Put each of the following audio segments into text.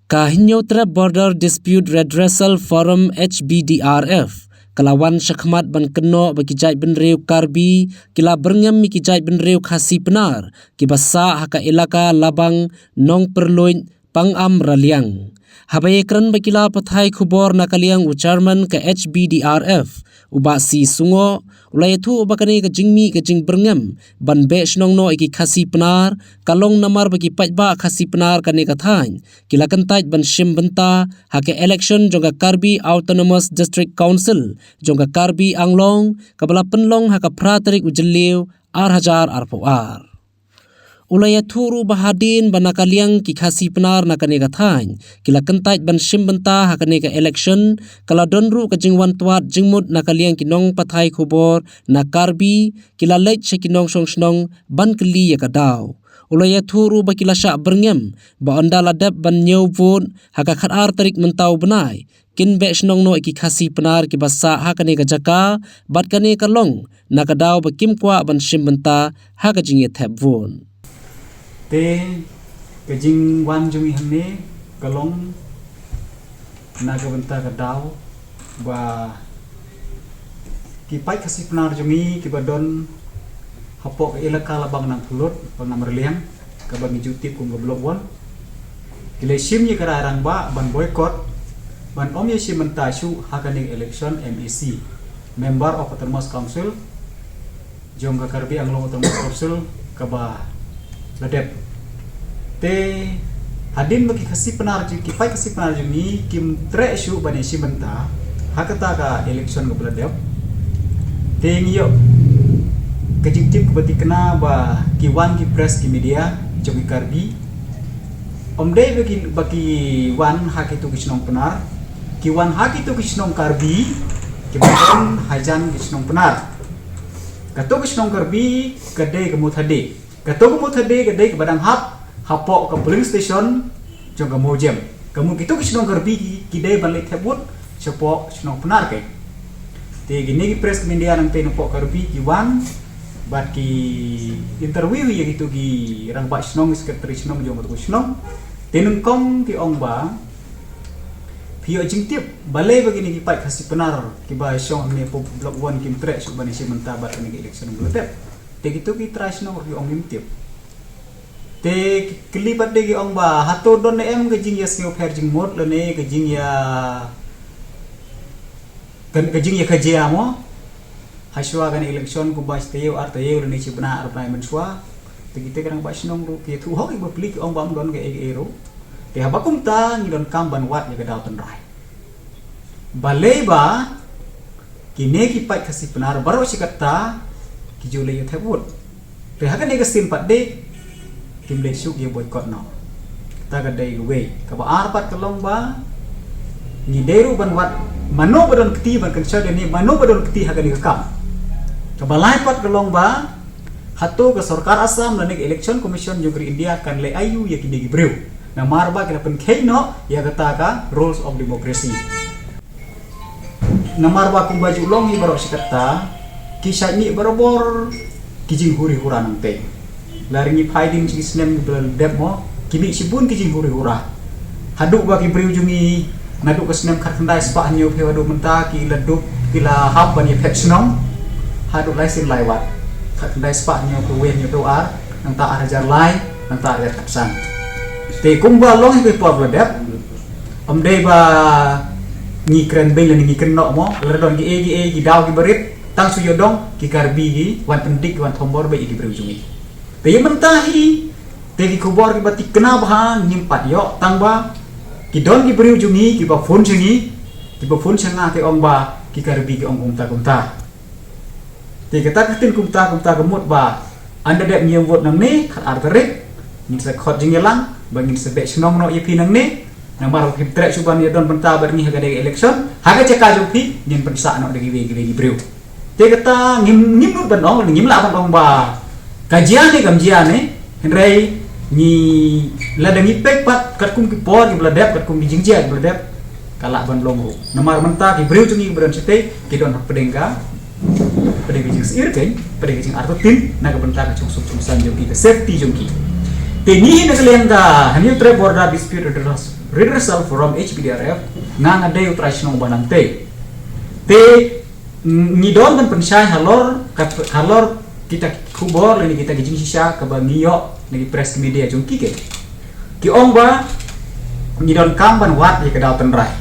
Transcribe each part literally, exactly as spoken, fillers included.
Ka Hynñiewtrep Border Dispute Redressal Forum, H B D R F, ka la wan shakhmat ban kynnoh ba ki jaitbynriew Karbi ki la byrngem ïa ki jaitbynriew Khasi Pnar kiba sah ha ka elaka Labang, Nongpyrluid, Pangam, Raliang. Haba ïakren bad ki lad pathai khubor na ka liang u chairman ka H B D R F, u Bah C Sungoh, u la ïathuh ba kane ka jingmih ka jingbyrngem ban beh shnong noh ïa ki Khasi Pnar ka long namar ba ki paidbah Khasi Pnar kane ka thaiñ ki la kyntait ban shim bynta ha ka election jong ka Karbi Autonomous District Council jong ka Karbi Anglong kaba la pynlong ha ka phra tarik u Jylliew ar hajar arphew ar. U la ïathuh ruh ba hadien ba na ka liang ki Khasi Pnar na kane ka thaiñ ki la kyntait ban shim bynta ha kane ka election, ka la don ruh ka jingwan twad jingmut na ka liang ki nongpathai khubor na Karbi, ki la leit sha ki nongshong shnong ban kylli ïa ka daw. U la ïathuh ruh ba ki la shah byrngem ba ynda la dep ban ñiew vote ha ka khatar tarik mynta u bnai, kin beh shnong noh ïa ki Khasi Pnar kiba sah ha kane ka jaka, bad kane ka long na ka daw ba kim kwah ban shim bynta ha ka jingïathep vote. Te ka jingwan jong ngi hangne ka long na ka bynta ka daw ba ki paid Khasi Pnar jong ngi kiba don hapoh ka elaka Labang, Nongpyrluid, Pangam, Raliang, kaba ngi ju tip kum ka Block One, ki la shim ïa ka rai rangbah ban boycott, ban ym ïa shim bynta shuh ha kane ka election M A C, Member of Autonomous Council, jong ka Karbi Anglong Autonomous Council kaba la dep. Te hadien ba ki Khasi Pnar jong, ki paid Khasi Pnar jong ngi kim treh shuh ban ïa shim bynta ha kata ka election kaba la dep, te ngi ïoh ka jingtip kaba thikna ba ki wan ki press, ki media jong ki Karbi, ym dei ba ki, ba ki wan ha kito ki shnong Pnar, ki wan ha kito ki shnong Karbi kiba don hajan ki shnong Pnar. Kato ki shnong Karbi ka dei ka Mawthade. Kato ka Mawthade ka dei kaba dang hap hapoh ka polling station jong ka Mawjem. Ka mut kito ki shnong Karbi ki, ki dei ban leit thep vote shapoh shnong Pnar keiñ. Te kine ki press, ki media nangtei napoh Karbi ki wan bad ki interview ïa kito ki rangbah shnong, secretary shnong jong kato ka shnong. Te nyngkong ki ong ba phi ïoh jingtip balei ba kine ki paid Khasi Pnar kiba shong hangne hapoh Block One kim treh shuh ban ïa shim bynta bad kane ka election ba la dep. Te kito ki trai shnong ruh ki ong kim tip. Te ki kylli pat de ki ong ba hato don ne em ka jingïasngewpher jingmut lane ka jingïa, ka, ka jingïakajia mo. Hashwa kane election kumba shi taïew ar taïew lane shi bnai ar bnai mynshuwa, te kita ki rangbah shnong ruh ki ïathuh hok ïa ki bapli, ki ong ba ym don kaei kaei ruh. Te haba kumta ngi donkam ban wad ïa ka daw tynrai. Balei ba kine ki paid Khasi Pnar baroh shi katta ki ju leit ïa thep vote. Te ha kane ka sien pat de kim leit shuh, ki boycott noh. Kata ka dei kawei. Kaba ar pat ka long ba ngi dei ruh ban wad mano ba don kti ban kynshoi ïa kine, mano ba don kti ha kane ka kam. Kaba lai pat ka long ba hato ka sorkar Assam lane ka Election Commission jong ka ri India kan leh aïu ïa kine ki briew, namar ba ki la pynkheiñ noh ïa kata ka rules of democracy. Namar ba kumba ju long hi baroh shi katta, ki shait mih barabor ki jinghuri hura nangtei. Lada ngi phai dien shi snem ba la dep mo, ki mih shibun ki jinghuri hura. Haduh ba ki briew jong ngi naduh ka snem khatkhyndai spah hynñiewphew haduh mynta ki la dup, ki la hap ban ïa phet shnong haduh lai sien lai wat. Khatkhyndai spah hynñiewphew wei, hynñiewphew ar, nangta ar hajar lai, nangta ar hajar khatsan. Te kumba long hi ka por ba la dep, ym dei ba ngi kren beiñ lane ngi kynnoh mo, lada don kiei kiei ki daw kiba rit, tang shu ïoh dong ki Karbi ki wan pyndik, ki wan thombor bad ïa ki briew jong ngi. Te ïa mynta hi, te ki khubor kiba thikna bha ngim pat ïoh, tang ba ki don ki briew jong ngi kiba phone sha ngi, kiba phone sha nga ki ong ba ki Karbi ki ong kumta kumta. Te kata ka ktien kumta kumta ka mut ba ynda dep ñiew vote nangne, khatar tarik, ngin sa khot jingïalang ba ngin sa beh shnong noh ïa phi nangne. Namar ba phim treh shuh ban ïa don bynta bad ngi ha kane ka election, ha ka jaka jong phi ngin pynsah noh da kiwei kiwei ki briew. Te kata ngim, ngim nud ban ong, ngim lah ban ong ba ka jia ne kam jia ne, hynrei ngi, lada ngi peit pat katkum ki por kiba la dep, katkum ki jingjia kiba la dep, ka lah ban long ruh. Namar mynta ki briew jong ngi kiba don shatei ki don ha pdeng ka, pdeng ka jingsyier keiñ, pdeng ka jingartatien na ka bynta ka jingsuk jingsan jong ki, ka safety jong ki. Te ngi hi na ka liang ka Hynñiewtrep Border Dispute Redress-, Redressal Forum, H P D R F, nga nga dei u trai shnong ba nangtei. Te ngi don ban pynshai halor, halor kita ki khubor lane kita ki jingshisha kaba ngi ïoh na ki press media jong ki. Ki ong ba ngi donkam ban wad ïa ka daw tynrai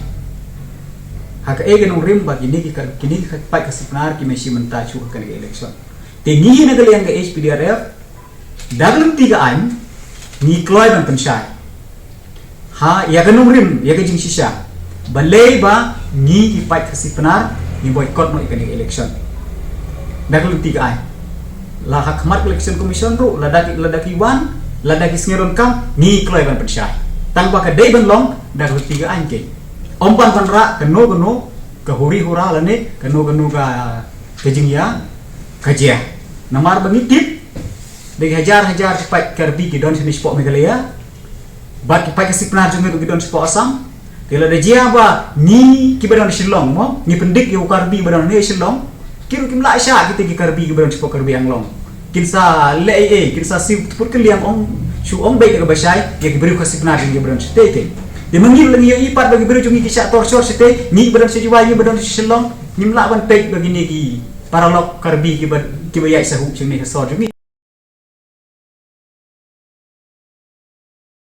ha kaei ka nongrim ba kine ki ka, kine ki ka paid Khasi Pnar ki mei shi mynta shuh ha kane ka election. Te ngi na ka liang ka H P D R F, da ka lynti ka aiñ, ngi kloi ban pynshai ha ïa ka nongrim, ïa ka jingshisha, balei ba ngi ki paid Khasi Pnar ngi boycott noh ïa kane ka election. Da ka lynti ka aiñ, la ha khmat ka Election Commission ruh, lada ki, lada ki wan, lada ki sngew donkam, ngi kloi ban pynshai. Tang ba ka dei ban long da ka lynti ka aiñ keiñ. Ym ban wanrah kano kano ka huri hura lane kano kano ka, ka jingïa ka jia. Namar ba ngi tip da ki hajar hajar ki paid Karbi ki don shane shapoh Meghalaya, bad ki paid Khasi Pnar jong ngi ruh ki don shapoh Assam. Te lada jia ba ngi kiba don Shillong, mo, ngi pyndik ïa u Karbi ba don hangne Shillong, ki ruh kim lah shah kita ki Karbi kiba don shapoh Karbi Anglong. Kin sa leh ei ei, kin sa siew tput kylliang, ong shu ong beit ïa kaba shai ïa ki briew Khasi Pnar jong ngi ba don shatei te. Te ma ngi la ngi ïohi pat ba ki briew jong ngi ki shah torture shatei, ngi ba don sha Jowai, ngi ba don sha Shillong, ngim lah ban peit ba kine ki paralok Karbi kiba, kiba ïaid sahuh jong ngi ha sor jong ngi.